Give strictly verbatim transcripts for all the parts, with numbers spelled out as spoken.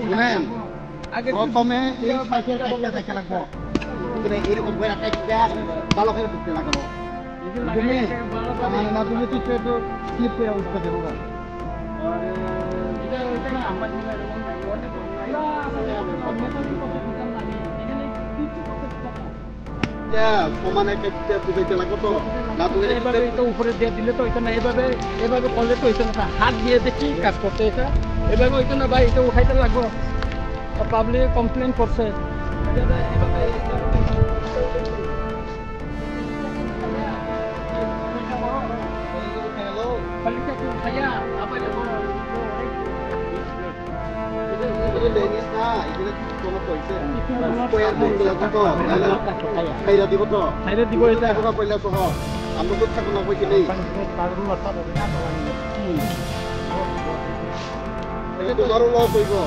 শুনেন, প্রথমে এই সাইকেলটা একটা দেখে লাগবো। এখানে এরকম করে একটা, একটা ভালো করে ঢুকতে লাগাবো। তুমি, মানে, না, তুমি তো একটু স্লিপ করে উঠতে দেবো না। এটা সমানে একটা বুঝাইতে লাগবো তো। না, তুমি এভাবে এটা উপরে দিয়ে দিলে তো হইতো না, এভাবে, এভাবে করলে তো হইতো না। হাত দিয়ে দেখি কাজ করতে এটা, এভাবে হইতো না ভাই, এটা উঠাইতে লাগবো। পাবলিক কমপ্লেন করছে। Khaira dibo to. Khaira dibo eta. Ambo to thakna koi kini. Eta to aro loss hoibo.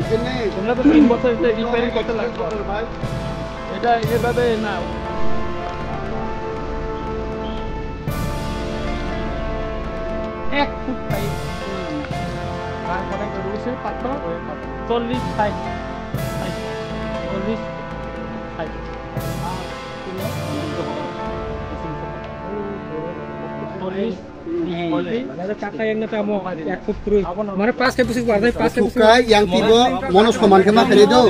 Ikene. তোমরা তো তিন বছর এটা রিপেয়ারিং করতে লাগবে। এটা এভাবে না। এক ফুট পাইপ। তারপরে রয়েছে পাথর চল্লিশ সাইজ। চল্লিশ সাইজ। চল্লিশ। Mana pakai yang neta mo, ek foot three. Mana pas ke pusik warnai, pas ke pusik. Sukai yang tibo mono soman khe ma khere do.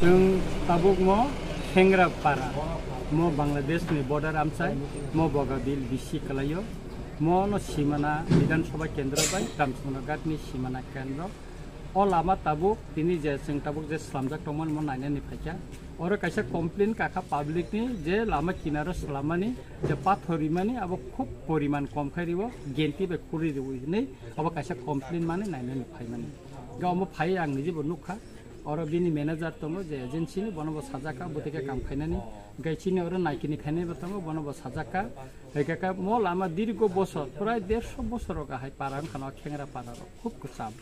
Chwng tabuk mo Khengra para, mo Bangladesh ni border amchai, mo Bogabil bisi kalaio, mo no simana Bidhan Sabha kendro bai Ramchandra Ghat ni simana kendro. O lama tabuk tini je chwng tabuk je slamjak tongmani mo nainani phaikha. Oro kaisa complain kakha public ni je lama kinaro slamani je pathor rimani abo khub poriman kom khai ribo, genti bai khuri ribo hinwi abo kaisa complain mani nainani phaimani. Ga omo phai ang niji bo nukha. Oro bini manager tongo je agency ni, bono bo sajaka bwtwi khe kam khainani. Gai chini oro naikini khainai bo tongo, bono bo sajaka. Hai khe mo lama dirgo bosor, prai dersho bosor rok ahai para wngkha no Khengra para rok khub kwcham.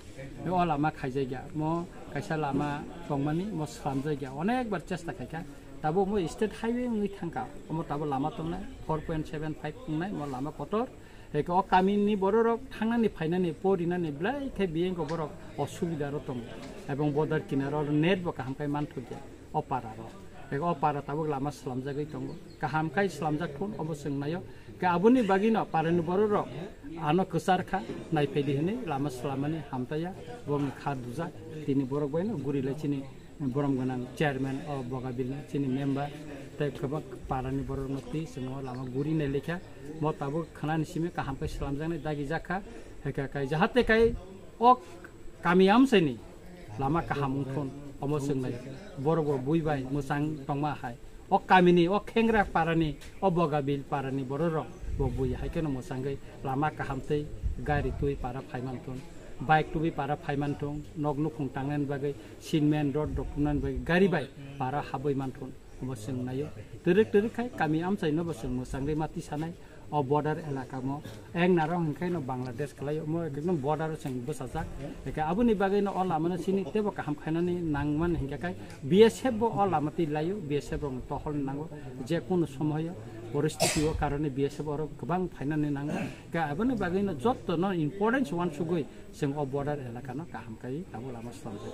O lama khaijakya, mo kaisa lama tongmani, mo slamjakya, onek bar chesta khaikha. Tabuk mo state highway wngwi thangkha, omo tabuk lama tongnai, four point seven five wngnai, mo lama kotor. Eke o kamini bororok thangnani phainani porinani belai khe biyengko borok osubida ro tongo, ebong border kinaro net bo kaham khai manthokya o para ro. Eke o para tabuk lama slamjagwi tongo, kaham khai slamjak thun obo chwng naio. Ke aboni bagwino parani bororok ano kwchar kha, naiphaidi hinwi lama slamani hamtaya, bongni kha dujak, tini borok baino guri lai chini borom gwnang chairman o Bogabil ni chini member tei kwbang parani borok no twi chwng o lama guri nai lekha. Mo tabuk khnani simi kaham khe slamjaknai dagi jakha, hai kha kai jahate kai o kami amchaini lama kaham wngthun omo chwng nai. Borok bo bui bai mwchang tongma hai o kamini o Khengra parani o Bogabil parani borok rok bo bui hai kheno mwchangwi lama kaham tei gari twi para phaimanthun, bike twi para phaimanthung, nok nukhung tangnani bagwi cement rod rok tubunani bagwi gari bai para habwi manthun obo chwng naio. Twrwk twrwk khai kami amchaino bo chwng mwchangwi ma tisanai. O border elaka mo eng narok hinkhe no Bangladesh khlai omo ekdom border o chwng bwsajak. Eke aboni bagwi no o lama no chini tebo kaham khainani nangmani hinkhe kai B S F bo o lama twi laio, B S F rok no tohol nango je kunu somoyo poristiti o karone B S F oro kwbang phainani nango. Ke aboni bagwi no jotto no importance wansugwi chwng o border elaka no kaham kai tabuk lama slamjak.